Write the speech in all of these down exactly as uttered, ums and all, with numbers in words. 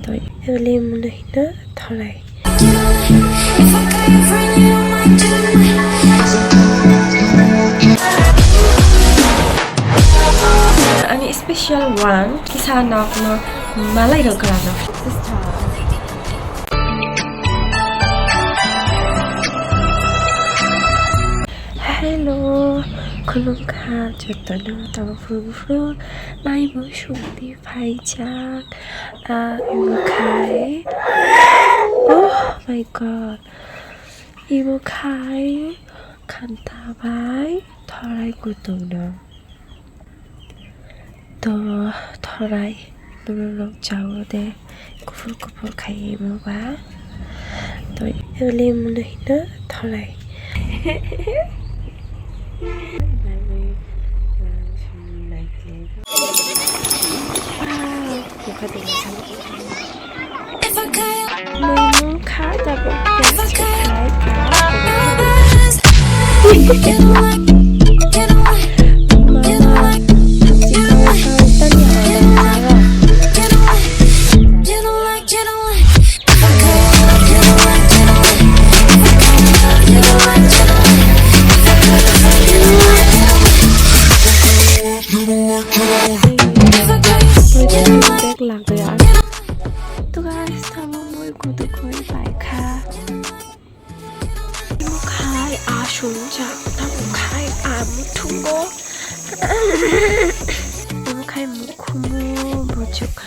Ebole muno hino thorai. Ani special one kisa nokno malai rok rano. Hello, khulumkha jotono tamo phuru phuru naibo sungdi phaijak. Ah, imo khai. Oh my God. Imo khai khanta bai thorai kutung no. To thorai, norok chao de, kuphur kuphur khai imo ba. To ebole muno hino thorai. To guys, tamo moi kudu koi pai kha. Imo khai a sumjak, tamo khai a muthungo. Imo khai mukhumu bujuk.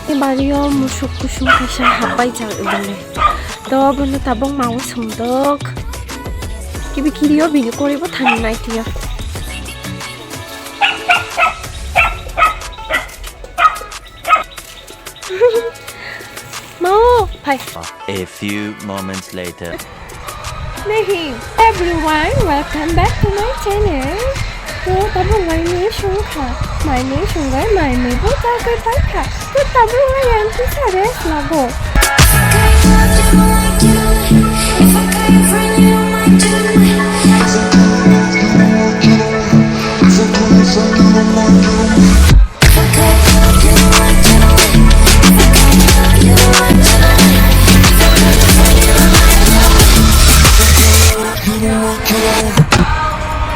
Ni bario musuk kusung kaisa hapai jak ebole. To bono tabok mawi songdok. Kibi kirio bini koribo thani nai tiya. Mau, phai. A few moments later. Hey everyone, welcome back to my channel. To tabuk mai ni sungkha, mai ni sungbai mai ni bo chagwi paikha. To tabuk mai ang kisa rest lago.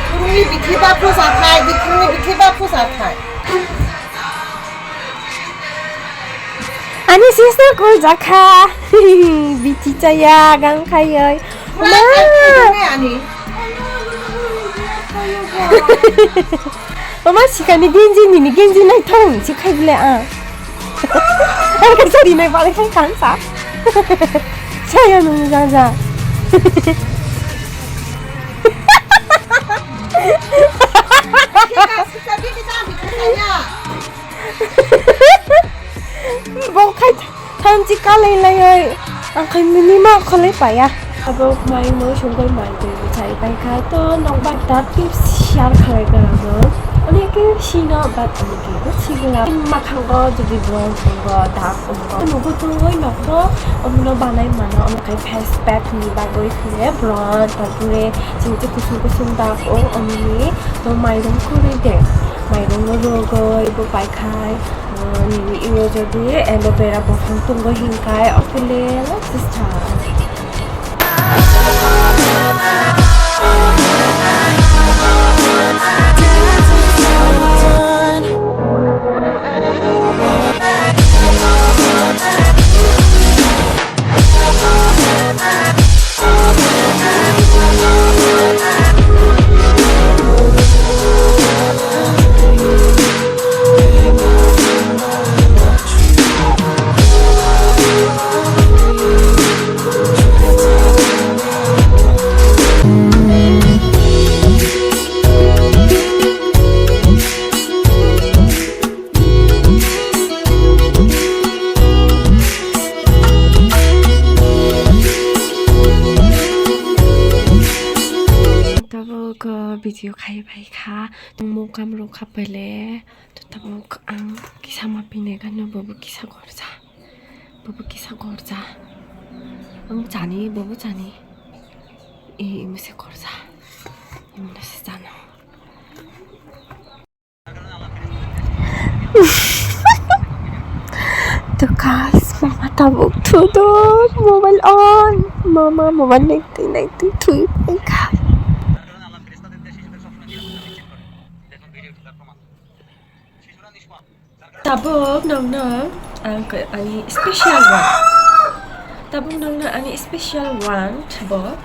Kurungni bithi ba phusa thai, bithi, kurungni bithi ba phusa thai. Ani sister call jakha. Bithi chaya, gang khayoi. Ma! Ani. Mama sikani genji nini genji nai thong si khai bile a. Ang ka sari nai bale khai kan sa. Saya nung ja ja. Bo khai. Thanchi kalai lai oi. Ang khai mini ma kholai paya. Abo mai mo sungkoi mai twi chai pai kha to nokbar ta tip share khalai gra mo. Oni ke sino bat oni ke ko sigla. Makhang go jodi bron sungo dak umgo. Nugo tungoi nokto omno banai mano om khai face pack ni bagoi khile bron ta pure chingchi kusung kusung dak o omni to mairung kuri de. Mairung no rogoi bo pai khai. Nini iro jodi aloe vera buphang tongo hinkai, o kile sister. Tabuk, uh, video khai bai kha, tongmo kam rok kha pele, to tabuk ang kisa ma pine gano bobo kisa gorja, bobo kisa gorja. Ang chani, bobo chani. E, imo se korsa. Imo se chana. To guys, mama tabuk thudo, mobile on, mama mobile naitwi naitwi thwi paikha. Tabuk nokno ang khe ani special one. Tabuk nokno ani special one bo,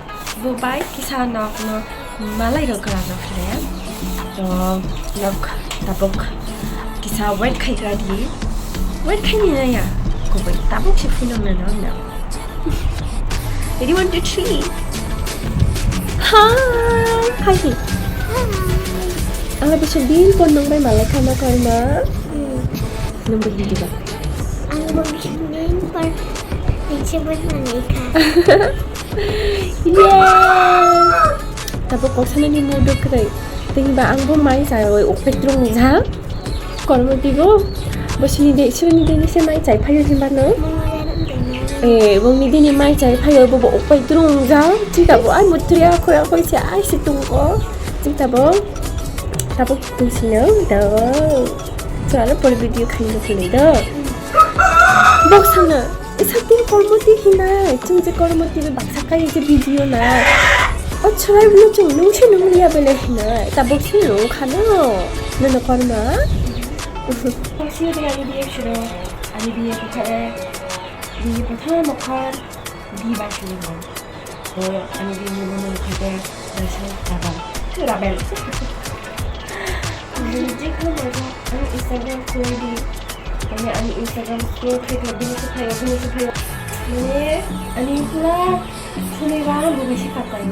bo bai kisa nokno malai rok gra rok le. To nok tabuk kisa wait khai gra di. Wait khai ni ya. Ko bai tabuk si phunang na nokno. Ready, one, two, three. Hi, hi. Ang bisa din pon nang bai malai khana karma. Nang bai hindi ba? Ang bisa din pon nang bai malai kha. Yeah. Tabuk kok sana ni mood krai. Tini ba ang bo mai sa oi ok petrong ja. Kormo tibo, bo sini de, sini de ni se mai chai phayo hinba no. Eh, bongni dini mai chai phayo, bo bo ok pai drung ja. Chika bo ai mutri a khoi a khoi se ai si tung ko. Chika bo. Tabuk tung sino do. Chalo por video khaini khaini do. Bok sana. Isa tin kormo ti hinai, chwng je kormo ti baksa kai je video nai. O chwrai no chwng nung se nung liya bele hinai. Tabuk se nung khano. Nono korma. Kasi de ani biye shiro. Ani biye kare. Biye pathana mokhar. Bi ba shiro. O ani biye ni mono khate. Dasa rabel. Rabel. Ani Instagram story di. Ani, ani Instagram scroll khai khai bini se phayo, bini se phayo. Mane, ani pura sunai ba bo bisi kap kai.